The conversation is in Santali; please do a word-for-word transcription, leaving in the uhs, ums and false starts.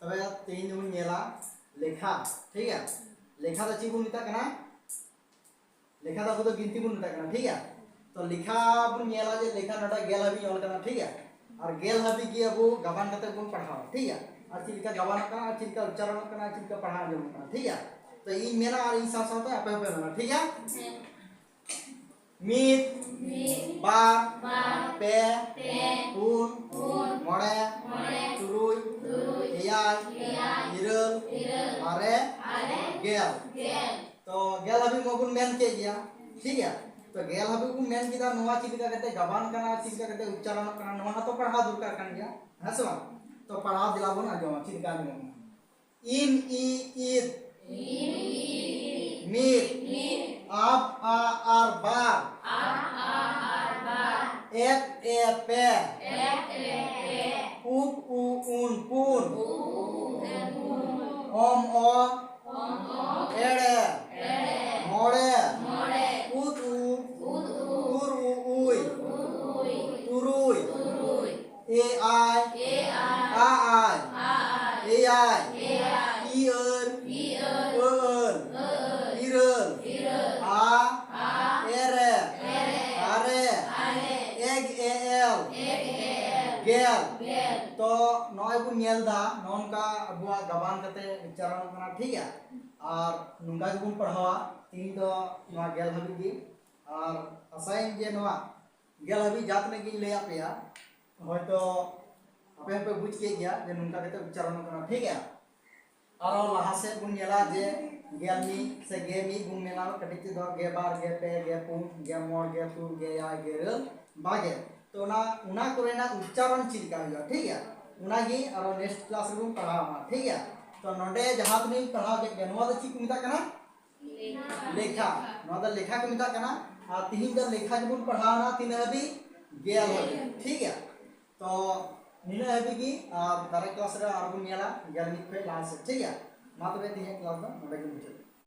ᱛᱚᱵᱮ ᱛᱮᱦᱮᱧ ᱫᱚᱵᱚᱱ ᱧᱮᱞᱟ ᱞᱮᱠᱷᱟ, ᱴᱷᱤᱠ ᱜᱮᱭᱟ? ᱞᱮᱠᱷᱟ ᱫᱚ ᱪᱮᱫ ᱵᱚᱱ ᱢᱮᱛᱟᱜ ᱠᱟᱱᱟ? ᱞᱮᱠᱷᱟ ᱫᱚ ᱟᱵᱚ ᱫᱚ ᱜᱤᱱᱛᱤ ᱵᱚᱱ ᱢᱮᱛᱟᱜ ᱠᱟᱱᱟ, ᱴᱷᱤᱠ ᱜᱮᱭᱟ? ᱛᱚ ᱞᱮᱠᱷᱟ ᱵᱚᱱ ᱧᱮᱞᱟ ᱡᱮ ᱞᱮᱠᱷᱟ ᱱᱚᱰᱮ ᱜᱮᱞ ᱦᱟᱹᱵᱤᱡ ᱚᱞ ᱠᱟᱱᱟ, ᱴᱷᱤᱠ ᱜᱮᱭᱟ? ᱟᱨ ᱜᱮᱞ ᱦᱟᱹᱵᱤᱡ ᱜᱮ ᱟᱵᱚ ᱜᱟᱵᱟᱱ ᱠᱟᱛᱮ ᱵᱚᱱ ᱯᱟᱲᱦᱟᱣᱟ, ᱴᱷᱤᱠ ᱜᱮᱭᱟ? ᱟᱨ ᱪᱮᱫ ᱞᱮᱠᱟ ᱜᱟᱵᱟᱱᱚᱜ ᱠᱟᱱᱟ, ᱟᱨ ᱪᱮᱫ ᱞᱮᱠᱟ ᱩᱪᱪᱟᱨᱚᱱᱚᱜ ᱠᱟᱱᱟ, ᱟᱨ ᱪᱮᱫ ᱞᱮᱠᱟ ᱯᱟᱲᱦᱟᱣ ᱟᱸᱡᱚᱢᱚᱜ ᱠᱟᱱᱟ, ᱴᱷᱤᱠ ᱜᱮᱭᱟ? ᱛᱚ ᱤᱧ ᱢᱮᱱᱟ ᱟᱨ ᱤᱧ ᱥᱟᱶ ᱥᱟᱶᱛᱮ ᱟᱯᱮ ᱦᱚᱸᱯᱮ ᱢᱮᱱᱟ, ᱴᱷᱤᱠ ᱜᱮᱭᱟ? ᱢᱤᱫ, ᱵᱟᱨ, ᱯᱮ, ᱯᱩᱱ, ᱢᱚᱬᱮ, ᱛᱩᱨᱩᱭ, ᱮᱭᱟᱭ, ᱤᱨᱟᱹᱞ, ᱟᱨᱮ, ᱜᱮᱞ᱾ ᱛᱚ ᱜᱮᱞ ᱦᱟᱹᱵᱤᱡ ᱢᱟᱵᱚᱱ ᱢᱮᱱ ᱠᱮᱫ ᱜᱮᱭᱟ, ᱴᱷᱤᱠ ᱜᱮᱭᱟ? ᱛᱚ ᱜᱮᱞ ᱦᱟᱹᱵᱤᱡ ᱵᱚᱱ ᱢᱮᱱ ᱠᱮᱫᱟ, ᱱᱚᱣᱟ ᱪᱮᱫ ᱞᱮᱠᱟ ᱠᱟᱛᱮ ᱜᱟᱵᱟᱱ ᱠᱟᱱᱟ, ᱪᱮᱫ ᱞᱮᱠᱟ ᱠᱟᱛᱮ ᱩᱪᱪᱟᱨᱚᱱᱚᱜ ᱠᱟᱱᱟ, ᱱᱚᱣᱟ ᱦᱚᱸᱛᱚ ᱯᱟᱲᱦᱟᱣ ᱫᱚᱨᱠᱟᱨ ᱠᱟᱱ ᱜᱮᱭᱟ, ᱦᱮᱸ ᱥᱮ ᱵᱟᱝ? ᱛᱚ ᱯᱟᱲᱦᱟᱣ ᱫᱮᱞᱟ ᱵᱚᱱ ᱟᱸᱡᱚᱢᱟ ᱪᱮᱫ ᱞᱮᱠᱟ ᱟᱸᱡᱚᱢᱚᱜ ᱠᱟᱱᱟ᱾ ᱤᱱ ᱤ ᱤᱫ᱾ ᱢᱤᱫ᱾ ᱟᱵ ᱟ ᱟᱨ ᱵᱟᱨ᱾ ᱮᱯ ᱮ ᱯᱮ᱾ ᱩᱯ ᱩ ᱩᱱ ᱯᱩᱱ᱾ ᱚᱢ ᱚ ᱮᱲᱮ᱾ ᱢᱚᱬᱮ᱾ ᱩᱫ ᱩ᱾ ᱩᱨ ᱩ ᱩᱭ᱾ ᱛᱩᱨᱩᱭ᱾ ᱮ ᱟᱭ᱾ ᱟ ᱟᱭ᱾ ᱮᱭᱟᱭ᱾ ᱤ ᱟᱹᱨ᱾ ᱟᱹ ᱟᱹᱨ᱾ ᱤᱨᱟᱹᱞ᱾ ᱟ᱾ ᱮᱨᱮ᱾ ᱟᱨᱮ᱾ ᱮᱜ ᱮ ᱮᱞ᱾ ᱜᱮᱞ᱾ ᱛᱚ ᱱᱚᱜᱼᱚᱭ ᱵᱚᱱ ᱧᱮᱞ ᱮᱫᱟ, ᱱᱚᱜᱼᱚ ᱱᱚᱝᱠᱟ ᱟᱵᱚᱣᱟᱜ ᱜᱟᱵᱟᱱ ᱠᱟᱛᱮ ᱩᱪᱪᱟᱨᱚᱱᱚᱜ ᱠᱟᱱᱟ, ᱴᱷᱤᱠ ᱜᱮᱭᱟ? ᱟᱨ ᱱᱚᱝᱠᱟ ᱜᱮᱵᱚᱱ ᱯᱟᱲᱦᱟᱣᱟ ᱛᱤᱦᱤᱧ ᱫᱚ ᱱᱚᱣᱟ ᱜᱮᱞ ᱦᱟᱹᱵᱤᱡ ᱜᱮ᱾ ᱟᱨ ᱟᱥᱟᱭᱟᱹᱧ ᱡᱮ ᱱᱚᱣᱟ ᱜᱮᱞ ᱦᱟᱹᱵᱤᱡ ᱡᱟᱦᱟᱸ ᱛᱤᱱᱟᱹᱜ ᱜᱤᱧ ᱞᱟᱹᱭᱟᱫ ᱯᱮᱭᱟ, ᱦᱚᱭᱛᱚ ᱟᱯᱮ ᱦᱚᱸᱯᱮ ᱵᱩᱡᱽ ᱠᱮᱫ ᱜᱮᱭᱟ ᱡᱮ ᱱᱚᱝᱠᱟ ᱠᱟᱛᱮ ᱩᱪᱪᱟᱨᱚᱱᱚᱜ ᱠᱟᱱᱟ, ᱴᱷᱤᱠ ᱜᱮᱭᱟ? ᱟᱨᱚ ᱞᱟᱦᱟ ᱥᱮᱫ ᱵᱚᱱ ᱧᱮᱞᱟ ᱡᱮ ᱜᱮᱞ ᱢᱤᱫ ᱥᱮ ᱜᱮ ᱢᱤᱫ ᱵᱚᱱ ᱢᱮᱱᱟ, ᱠᱟᱹᱴᱤᱡ ᱛᱮᱫᱚ ᱜᱮ ᱵᱟᱨ, ᱜᱮ ᱯᱮ, ᱜᱮ ᱯᱩᱱ, ᱜᱮ ᱢᱚᱬ, ᱜᱮ ᱛᱩᱨ, ᱜᱮ ᱮᱭᱟᱭ, ᱜᱮ ᱤᱨᱟᱹᱞ, ᱵᱟᱜᱮ᱾ ᱛᱚ ᱚᱱᱟ, ᱚᱱᱟ ᱠᱚᱨᱮᱱᱟᱜ ᱩᱪᱪᱟᱨᱚᱱ ᱪᱮᱫ ᱞᱮᱠᱟ ᱦᱩᱭᱩᱜᱼᱟ, ᱴᱷᱤᱠ ᱜᱮᱭᱟ? ᱚᱱᱟᱜᱮ ᱟᱨᱚ next class ᱨᱮᱵᱚᱱ ᱯᱟᱲᱦᱟᱣᱟ, ᱴᱷᱤᱠ ᱜᱮᱭᱟ? ᱛᱚ ᱱᱚᱰᱮ ᱡᱟᱦᱟᱸ ᱛᱤᱱᱟᱹᱜ ᱤᱧ ᱯᱟᱲᱦᱟᱣ ᱠᱮᱫ ᱜᱮᱭᱟ, ᱱᱚᱣᱟ ᱫᱚ ᱪᱮᱫ ᱠᱚ ᱢᱮᱛᱟᱜ ᱠᱟᱱᱟ? ᱞᱮᱠᱷᱟ᱾ ᱱᱚᱣᱟ ᱫᱚ ᱞᱮᱠᱷᱟ ᱠᱚ ᱢᱮᱛᱟᱜ ᱠᱟᱱᱟ᱾ ᱟᱨ ᱛᱤᱦᱤᱧ ᱫᱚ ᱞᱮᱠᱷᱟ ᱜᱮᱵᱚᱱ ᱯᱟᱲᱦᱟᱣᱱᱟ, ᱛᱤᱱᱟᱹᱜ ᱦᱟᱹᱵᱤᱡ? ᱜᱮᱞ ᱦᱟᱹᱵᱤᱡ, ᱴᱷᱤᱠ ᱜᱮᱭᱟ? ᱛᱚ ᱱᱤᱱᱟᱹᱜ ᱦᱟᱹᱵᱤᱡ ᱜᱮ, ᱟᱨ direct class ᱨᱮ ᱟᱨᱵᱚᱱ ᱧᱮᱞᱟ ᱜᱮᱞ ᱢᱤᱫ ᱠᱷᱚᱱ ᱞᱟᱦᱟ ᱥᱮᱫ, ᱴᱷᱤᱠ ᱜᱮᱭᱟ? ᱢᱟ ᱛᱚᱵᱮ ᱛᱮᱦᱮᱧᱟᱜ class ᱫᱚ ᱱᱚᱰᱮ ᱜᱮ ᱢᱩᱪᱟᱹᱫ᱾